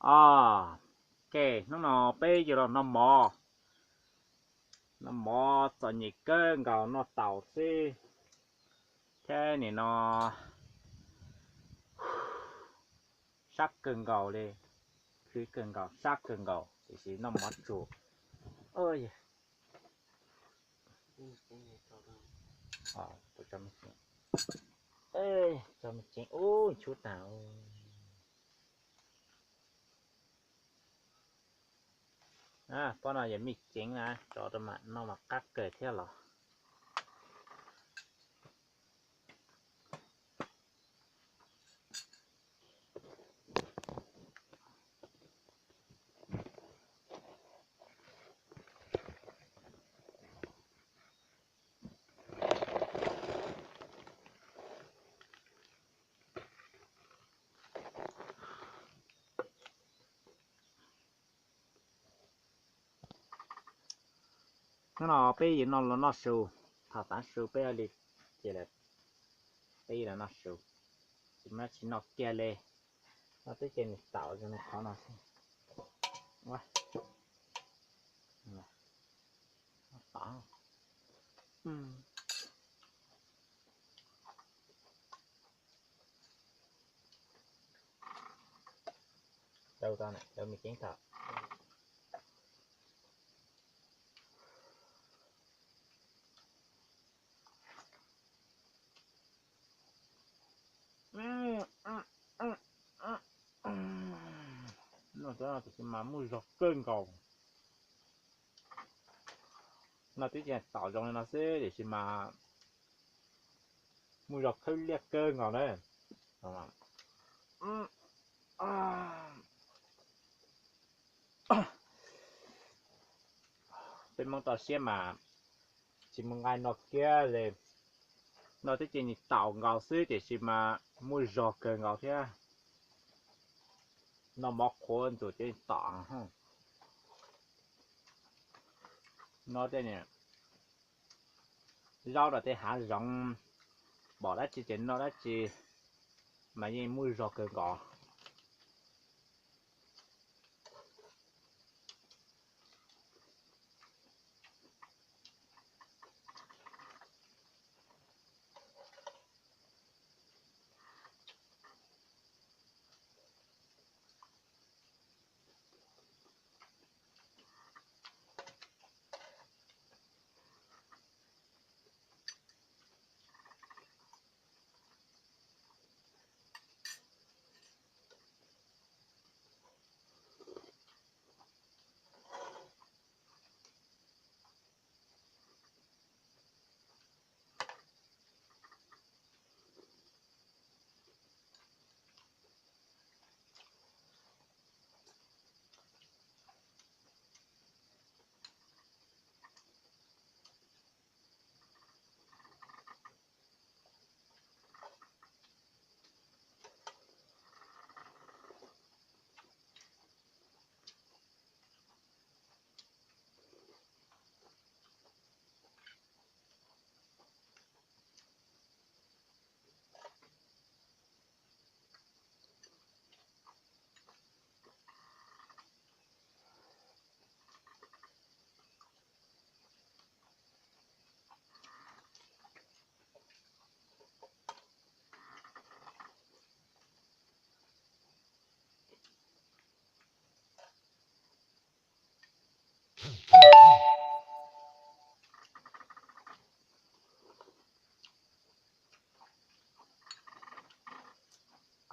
Os, ok, hnub no peb yuav los noj mov. Noj mov txom nyem kawg nkaus, noj taum xwb thiab nim no sab kawg nkaus li, khwv kawg nkaus, sab kawg nkaus, tiam sis noj mov tsuas tso me ceev ub tshub tag. Pob no yog me ceev na, tso rau mam noj mas qab kawg thiab los. Hnub no peb yuav noj los noj su, thaum tav su peb li, ces peb los noj su, tsis muaj dab tsi noj kiag li. Noj twb ces nws taum zoo li qhov no xwb. Rau tau na, rau me ceev thaum. Noj cov no tiam sis mas muaj zog kawg nkaus. Noj twb ces taum zoo li no xwb tiam sis mas muaj zog khawb liaj kawg nkaus na. Peb Hmoob toj siab mas tsis muaj nqaij noj kiag li. Noj twb ces nws taum nkaus xwb tiam sis mas muaj zog kawg nkaus thiab. Noj mov qhuav ntxuam ces tom. Noj tej zaub rau tej hav zoov, pom dab tsi ces noj dab tsi mas yeej muaj zog kawg nkaus.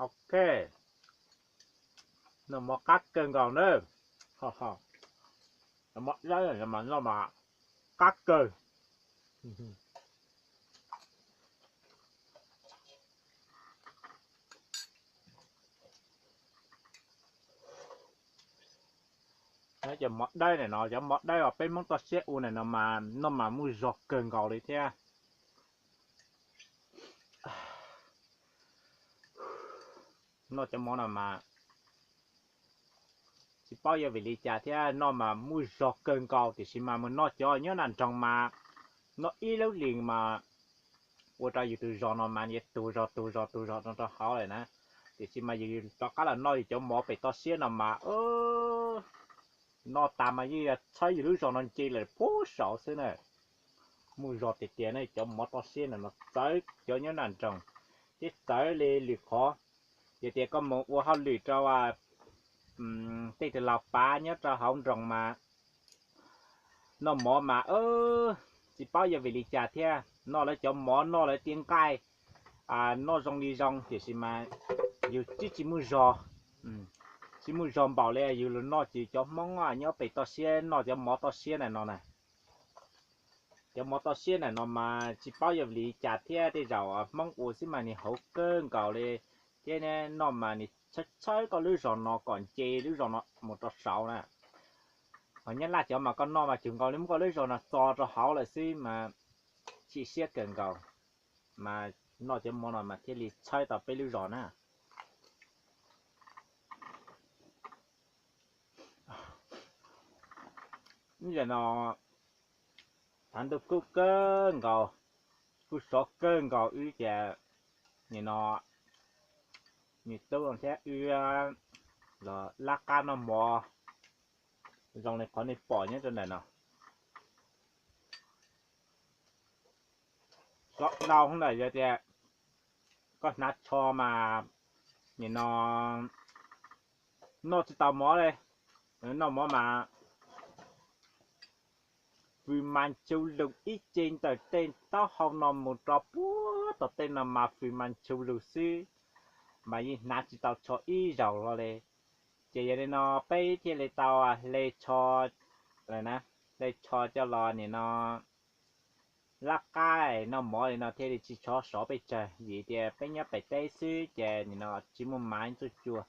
Ok, noj mov qab kawg nkaus na. Mov dawb mas noj mas qab kawg. Cov mov dawb na no, cov mov dawb uas peb Hmoob toj siab ua na no mas noj mas muaj zog kawg nkaus li thiab. Noj cov mov no mas tsis paub yog vim li cas thiab, noj mas muaj zog kawg nkaus tiam sis mas mus noj cov nyob nram nroog mas noj ib lub lis mas ua rau yus tus zog no mas yuav tus zog tus zog tus zog rau hauv lawm na. Tiam sis mas yus rov qab los noj yus cov mov pem toj siab no mas noj tas mas yeej yog txhawb yus lub zos no nce lawm puag saud xwb na. Muaj zog tiag tiag ne, cov mov toj siab ntawm no txawv cov nyob nram nroog thiab txawv li lwm qhov. Yog tias koj mus ua hauj lwm rau tej tus laus pav nyob rau hauv nroog mas noj mov mas tsis paub yog vim li cas thiab, noj lawv cov mov noj lawv tej nqaij, noj zoo li zoo tiam sis mas yus twb tsis muaj zog, tsis muaj zog npaum li yus los noj ces cov Hmoob nyob pem toj siab noj cov mov toj siab ntawm no na. Cov mov toj siab ntawm no mas tsis paub yog vim li cas thiab tej zaum Hmoob ua xwb mas nws hauv kawg nkaus li thiab noj mas nws txhawb txhawb koj lub zos no kom nce lub zos no mus rau saud na. Ho Nyab Laj cov mas koj noj mas cuag nkaus li muab koj lub zos no txo rau hauv lawm xwb mas chim siab kawg nkaus. Mas noj cov mov no mas thiaj li txhawb tau peb lub zos na. Ib yam no thav ntuj kub kawg nkaus, kuj sov kawg nkaus wb ces nim no niam tub thiab wb los lab qab noj mov zoo li qhov nej pom nyob rau ntawm no. Sov dhau ntawm yog tias koj hnav tsho mas nim no noj tsis tau mov li, noj mov mas fws mas nchu lus ib ce ntawm tej taub hau no mus rau puag tom tej no mas fws mas nchu lus xwb, mas yeej hnav tsis tau tsho ib zaug hlo li. Ces yog li no peb thiaj li tau hle tsho, hle tsho coj los nim no lab qab noj mov li no thiaj li tsis tshov sov pes tsawg, vim tias peb nyob pem teb xwb ces nim no tsis muaj mav txuj cua.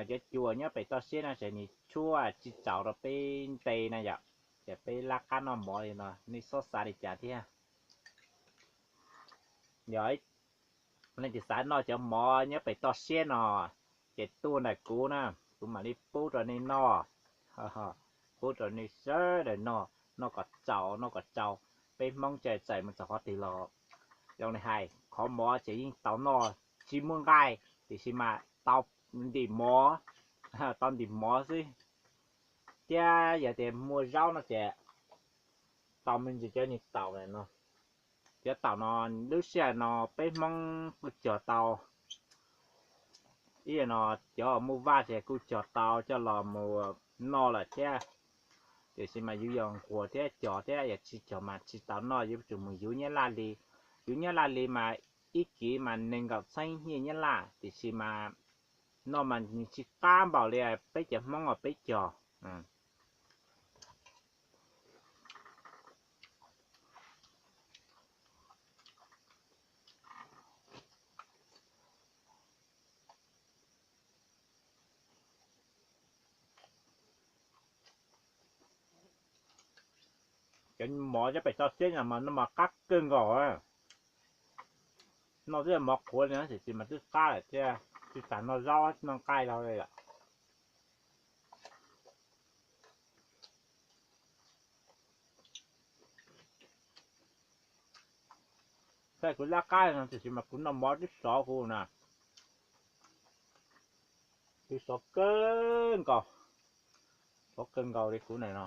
Cov cua nyob pem toj siab no ces nws tshuab tsis txaus rau peb nte na yom, ces peb lab qab noj mov li no nej txhob xav li cas thiab. Yog leej twg xav noj cov mov nyob pem toj siab no ces tuaj ntawm kuv na, kuv mam li pub rau nej noj. Pub rau nej sawv daws noj, noj kom txaus noj kom tsau. Peb Hmoob txawm mus txog qhov twg los zoo li hais qhov mov ces yeej tau noj, tsis muaj nqaij tiam sis mas tau ntim mov, tau ntim mov xwb. Thiab yog tias muaj zaub no ces tau me ntsis cov niag taum no. Cov taum no lub sij hawm no peb Hmoob kuj cog tau, ib yam no cov muaj vaj ces kuj cog tau coj los mus noj lawm thiab. Tiam sis mas yus yog nquag thiab cog thiab, yog tsis cog mas tsis tau noj, yuav tsum mus yuav Nyab Laj li. Yuav Nyab Laj li mas ib kiv mas nees nkaum txheeb nyiaj Nyab Laj, tiam sis mas noj mas nws tsis qab npaum li peb cov Hmoob uas peb cog. Cov mov cov pem toj siab no mas noj mas qab kawg nkaus. Noj twb yog mov qhuav li no tiam sis mas twb qab lawm thiab, tsis tas noj zaub noj nqaij los li lawm. Thiab kuv lab qab no tiam sis mas kuv noj mov twb sov kuv na, twb sov kawg nkaus, sov kawg nkaus li kuv na no.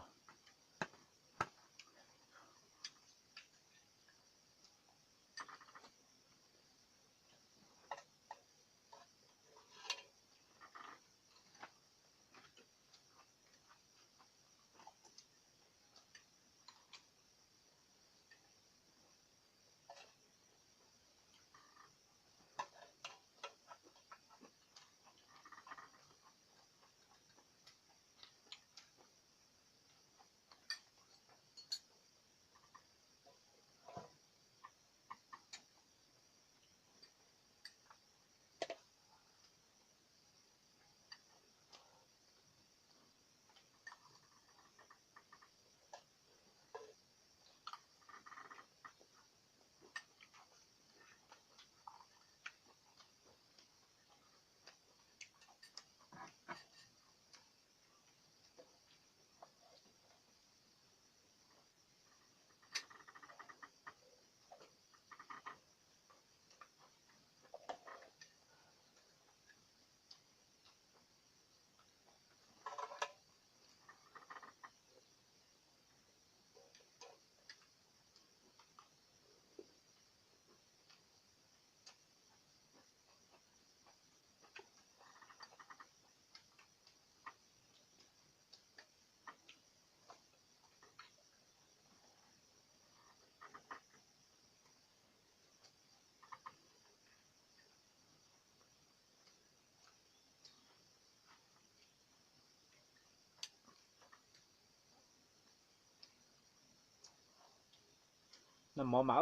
Noj mov mas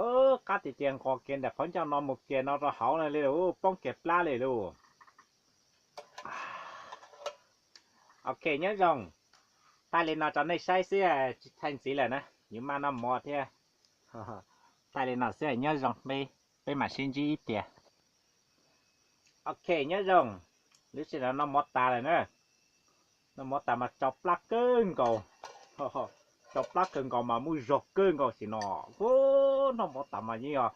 qab tiag tiag, nqos kiag ntawm qhov ncauj no mus kiag no rau hauv no li, poob kiag plab li lauj. Ok, nyob zoo. Thaij li no rau nej saib xwb, tsis thaij ntxiv lawm na, yuav maj noj mov thiab. Thaij li no xwb, nyob zoo, peb mam sib ntsib ib tiag. Ok, nyob zoo. Lub sij hawm no noj mov tas lawm na. Noj mov tas mas tsau plab kawg nkaus. Tsau plab kawg nkaus mas muaj zog kawg nkaus xim no. Noj mov tas mas yeej yog,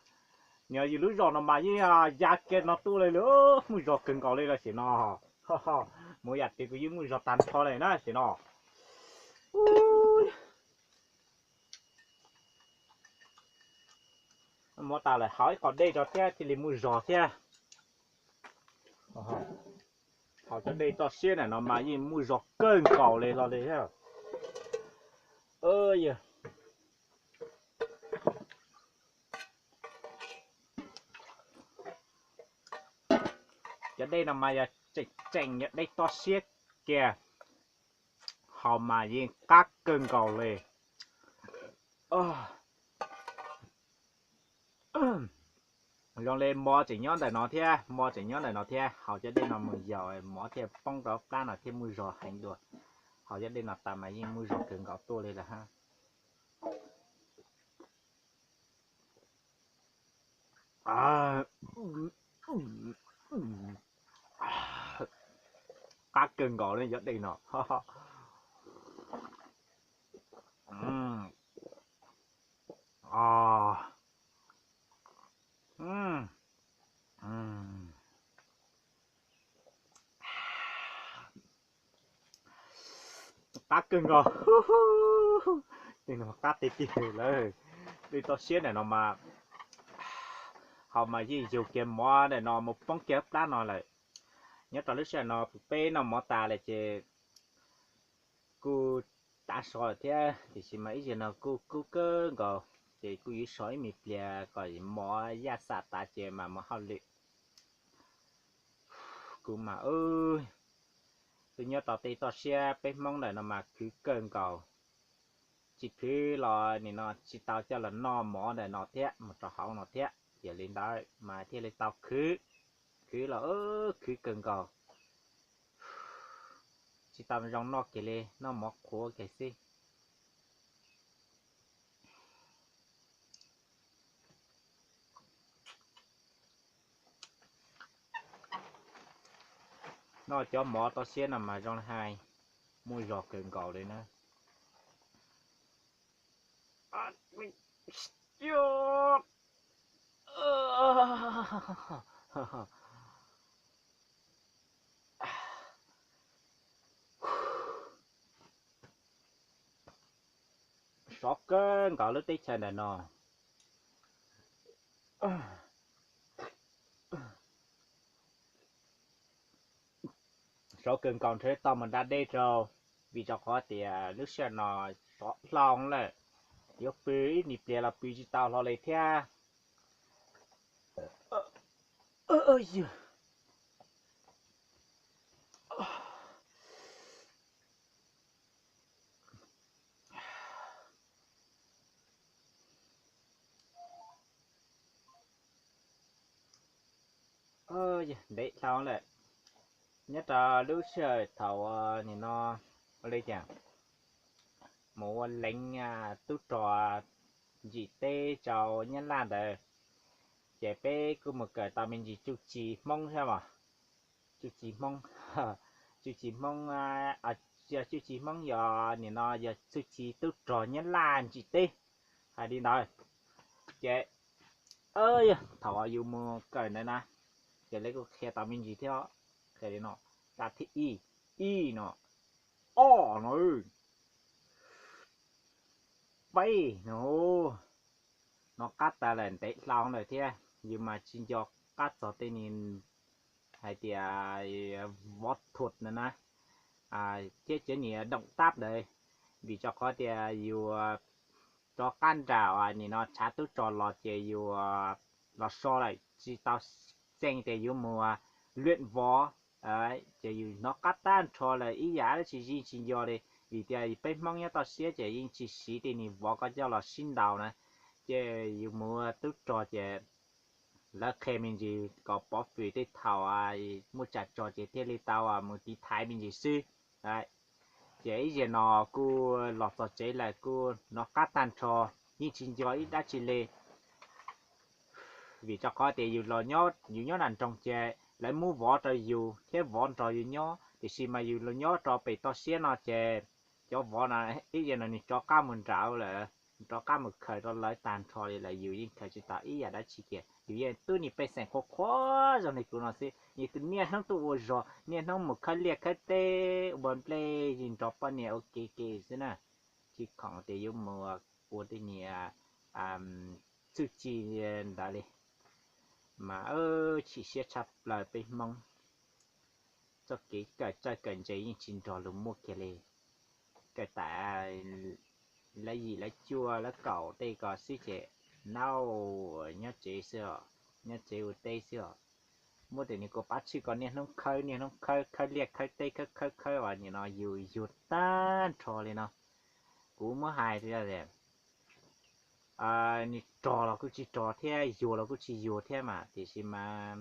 nyob yus lub zog no mas yeej ya kiag no tuaj li lawm, muaj zog kawg nkaus li lawm xim no. Mus yam twg kuj yeej muaj zog tag nrho li na xim no. Noj mov tas lawm, haus ib qho dej rau thiab thiaj li muaj zog thiab. Haus cov dej toj siab ntawm no mas yeej muaj zog kawg nkaus li los li thiab. Cov dej no mas yog tseem tseem yog dej toj siab kiag, haus mas yeej qab kawg nkaus li. Zoo li mov tseem nyob ntawm no thiab, mov tseem nyob ntawm no thiab, haus cov dej no mus yaus mov thiaj poob rau plab no thiaj muaj zog heev dua. Haus cov dej no tas mas yeej muaj zog kawg nkaus tuaj li lawm hab. Qab kawg nkaus li cov dej no. Qab kawg nkaus. Dej no qab tiag tiag lawm. Dej toj siab ntawm no mas, haus mas yeej yaus kiag mov ntawm no mus poob kiag plab no lawm. Nyob rau lub sij hawm no peb noj mov tas lawm ces kuj tav so thiab, tiam sis mas ib zaug no kuj kub kawg nkaus, ces kuj yuav so ib me pliag kom mov yaj xam tas ces mam mus hauj lwm. Kuv mas, kuv nyob rau tej toj siab, peb Hmoob ntawm no mas khwv kawg nkaus. Tsis khwv los nim no tsis tau coj los noj mov ntawm no thiab, mus rau hauv no thiab. Yog li ntawd mas thiaj li tau khwv, khwv los khwv kawg nkaus. Tsis tau zoo noj kiag li, noj mov qhuav kiag xwb. Noj cov mov toj siab no mas zoo li hais, muaj zog kawg nkaus li na. Sov kawg nkaus lub teb chaws ntawm no. Sov kawg nkaus nrhiav tau mus da dej rau, vim rau qhov tias lub sij hawm no sov hlau lawm, yuav pw ib me pliag los pw tsis tau hlo li thiab. Ntev dhau lawm, nyob rau lub sij hawm thaum nim no ua li cas mus ua leev tub rog ntsim teb rau Nyab Laj ntawd, ces peb kuj mus kawm tau me ntsis txuj ci Hmoob thiab mas. Txuj ci Hmoob, txuj ci Hmoob, yog txuj ci Hmoob yog nim no yog txuj ci tub rog Nyab Laj ntsim teb, hais li ntawd. Ces thaum yus mus kawm ntawd na, ces lawv kuj qhia tau me ntsis thiab. Qhia li no, dab thib ib, ib no, ob no, peb no, no qab tas lawm ntev hlau lawm thiab, yus mas tsis nco qab txog tej niag hais tias võ thuật no na, thiab cov niag động tác ntawd, vim rau qhov tias yus rov qab nram nim no tshav tub rog los ces yus los so lawm tsis tau txeeb tias yuav mus luyện võ, ces yus hnov qab tag nrho lawm ib yam dab tsi yeej tsis nco li, vim tias peb Hmoob nyob toj siab ces yeej tsis siv tej niag võ ko coj los sib ntaus na, Ces yus mus tub rog ces lawv qhia me ntsis kom pov fwm tej thaum muaj tsam rog ces thiaj li tau mus tiv thaiv me ntsis xwb. Ces ib zaug no kuj los txog tsev lawm kuj hnov qab tag nrho, yeej tsis nco ib dab tsi li. Vim rau qhov tias yus los, yus nyob nram nroog ces lawv muab vov rau yus thiab vov nrog yus nyob, tiam sis mas yus los nyob rau pem toj siab no ces cov vov no ib zaug no nws rov qab mus nram lawm, rov qab mus khaws rau lawv tag nrho li lawm, yus yeej khaws tsis tau ib yam dab tsi kiag. Yus yeej tub niag pej xeem qhuav qhuav zoo li kuv no xwb, yus tus niaj hnub tuaj ua zog, niaj hnub mus khawb liaj khawb teb ua nplej nrog poj niam ua ke ke xwb na. Tsis khoom tias yuav mus ua tej niag txuj ci ntawd li. Mas chim siab tshaj plaws peb Hmoob, txoj kev kawm txawj kawm ntse yeej tsis nrog luag muaj kiag li. Kawm tas lab yim lab cuaj lab kaum tej ko xwb ces nau, nyob tsev xwb os, nyob tsev ua teb xwb os. Muab tej niag kua pab tshwj ko niaj hnub khawb niaj hnub khawb, khawb liaj khawb teb khawb khawb khawb uas nim no yus yuag tag nrho li no. Kuv muab hais tias nws rog los kuj tsis rog thiab, yuag los kuj tsis yuag thiab mas, tiam sis mas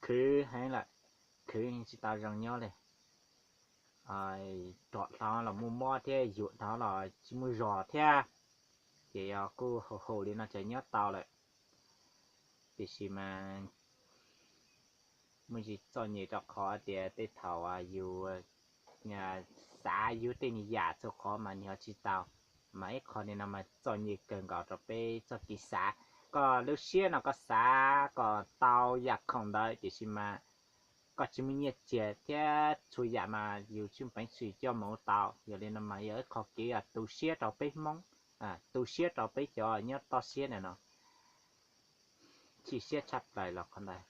khwv heev lawm, khwv tsis tau zoo nyob li. Rog dhau los muaj mob thiab, yuag dhau los tsis muaj zog thiab, ces yog kuj haum haum li no ces nyob tau lawm. Tiam sis mas muaj ntsis txom nyem rau qhov tias tej thaum yus xav yuav tej niag yam txhua qhov mas nws ho tsis tau. Mas ib qho li no mas txom nyem kawg nkaus rau peb txoj kev xav. Koj lub siab no koj xav kom tau yam khoom ntawd tiam sis mas koj tsis muaj nyiaj txiag thiab txhua yam mas yus tsis muaj peev xwm coj mus ua tau. Yog li no mas yog ib qho kev tu siab rau peb Hmoob, tu siab rau peb cov nyob toj siab ntawm no. Chim siab tshaj plaws los qhov ntawd.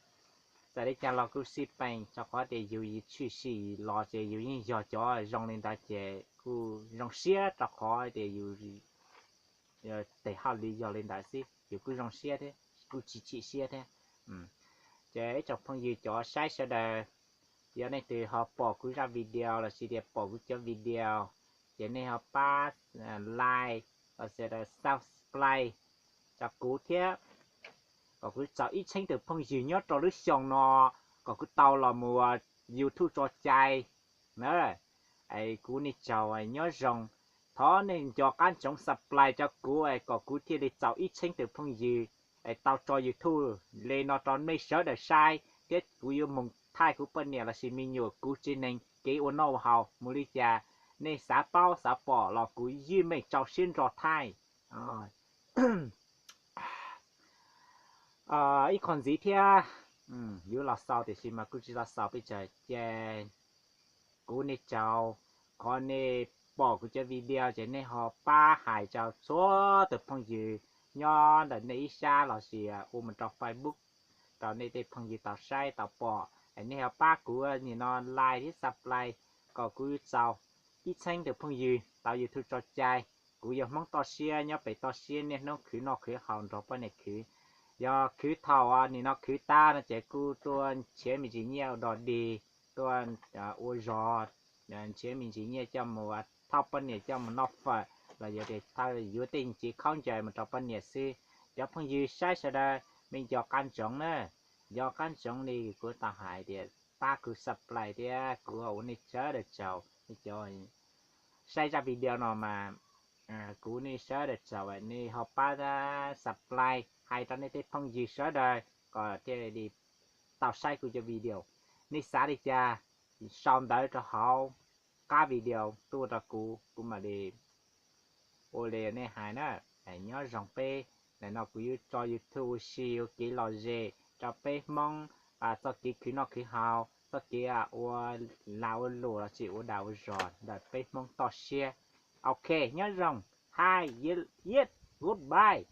Txawm li cas los kuj xij peem, rau qhov tias yus tshwm sim los ces yus yeej yog cov zoo li ntawd ces kuj zoo siab rau qhov tias yus tes hauj lwm yog li ntawd xwb, yus kuj zoo siab thiab kuj tsis chim siab thiab. Ces ib tsoom phooj ywg cov saib sawv daws, yog nej twg ho pom kuv zaj video los sis tias pom kuv cov video, ces nej ho pab like los sis subscribe rau kuv thiab, kom kuv txaus ib txheeb tus phooj ywg nyob rau lub xyoo no, kom kuv tau los mus YouTube tso cai na. Es kuv nej tsaug, nyob zoo. Thov nej nco qab ntsoov subscribe rau kuv es kom kuv thiaj li txaus ib txheeb tus phooj ywg es tau tso YouTube li no rau nej sawv daws saib thiab kuv yuav mus thaij kuv poj niam los sis me nyuam kuv tsev neeg kev ua noj ua haus mus li cas. Nej xav paub xav pom los kuv yeej meem tso siab ntso thaij. Ib qho ntxiv thiab, yuav los xaus tiam sis mas kuj tsis los xaus pes tsawg ces kuv nej tsaug. Qhov nej pom kuv cov video ces nej ho pab hais rau txhua tus phooj ywg nyob ntawm nej ib sab los sis ua mus rau Facebook rau nej tej phooj ywg tau saib tau pom. Nej ho pab kuv nim no like thiab subscribe kom kuv txaus ib txheeb tus phooj ywg tau YouTube tso cai. Kuv yog Hmoob toj siab nyob pem toj siab niaj hnub khwv noj khwv haus nrog poj niam khwv. Yog khwv thaum nim no khwv tag no ces kuj tuaj nrhiav me ntsis nyiaj ua dog dig, tuaj ua zog, nrhiav me ntsis nyiaj coj mus thauj poj niam coj mus noj fawm los yog tias thauj yuav tej cev khaub ncaws mus rau poj niam xwb. Cov phooj ywg saib sawv daws, nej nco qab ntsoov na, nco qab ntsoov li kuv tau hais tias pab kuv subscribe thiab kuv ua nej sawv daws tsaug. Nej cov saib zaj video no mas kuv ua nej sawv daws tsaug, nej ho pab subscribe hais rau nej tej phooj ywg sawv daws kom thiaj li tau saib kuv cov video. Nej xav li cas sau ntawv rau hauv qab video tuaj rau kuv, kuv mam li ua li nej hais na. Nyob zoo peb, nim no kuv yuav tso YouTube ua si ua kev lom zem rau peb Hmoob, txoj kev khwv noj khwv haus, txoj kev ua lag ua luam los sis ua dag ua zog ntawm peb Hmoob toj siab. Ok, nyob zoo, hi, yes, goodbye.